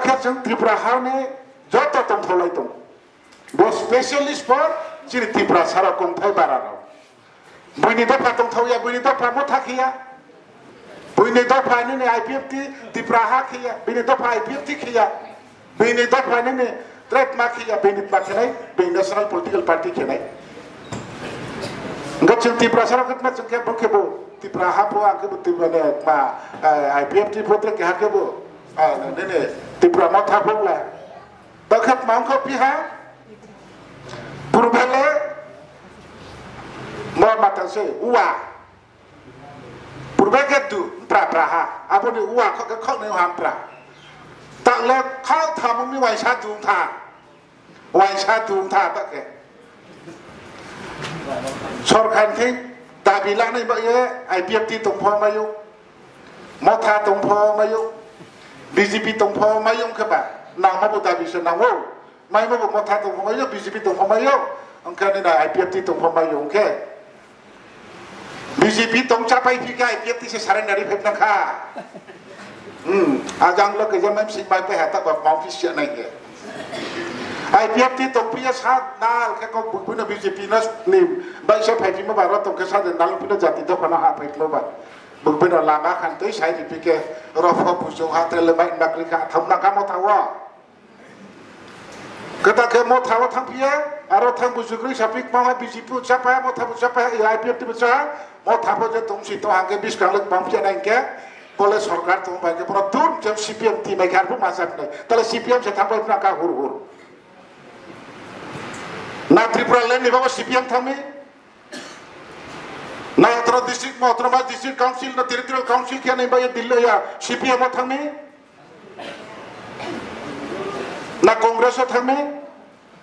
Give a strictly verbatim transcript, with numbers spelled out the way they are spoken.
Khe chwng Tripura hani joto tongthaulai tongo. Bo specialist for chini Tiprasa rok kongthai bara rok. Buini dopha tongthau ya, buini dopha motha khiya. Buini dopha nini I P F T Tripura ha khiya, buini dopha I P F T khiya. Buini dopha nini trademark khiya, buini ma khinai, buini national political party khinai. Enggak chwng Tiprasa rok khitma chwng khe bo khe bo Tripura ha bo ang khe bo Tripura ne ma, eh, I P F T bo tre khe ha khe bo, eh, nini Tripura motha phung la. Tokhat mangkho piha. Purbele mo mata se uwa. Purbe ke du pra pra ha. Aboni uwa kho ke kho ne ham pra. Tak le khau thamung ni waisa dung tha. Waisa dung tha tak ke. Sorkar thing dabi lanai ba ye I P F T tong pho mayo. Motha tong pho mayo. B J P tong pho mayo khe ba. Nang ma bo dabi se nang o. Mai bo motha tong pho mayo, B J P tong pho mayo, wngkha nini I P F T tong pho mayo wngkhe. B J P tong chapai phi khe I P F T se surrender ri phep nang kha. Hmm, ajang lo khe jemai si mai pe hata ba mau phi sia nai khe. I P F T tong phi ya sa nal khe kok bukbino B J P no ni bai sa phai phi ma ba ro tong khe sa de nal phi no jati dopha no ha phai phi ma ba. Bukbino lama khan twi sai ri phi khe ro pho bujo ha tre le mai nakri kha tham na kha motha o. Kata khe motha o thang phiya, aro thang bujukrwi sapik mama B J P bo chapa, motha bo chapa, I P F T bo cha, motha bo je tongsi to hangke biskang lek bang phiya nai khe, bole sorkar tong bai khe, bono dun je C P M team bai khe arbo ma chap nai. Tale C P M se thang bai phna ka hur hur. Na Tripura land ni babo C P M thangmi? Na otro district, ma otro ma district council, na territorial council khe nai bai Delhi ya, C P M o thangmi? Na Congress o thangmi?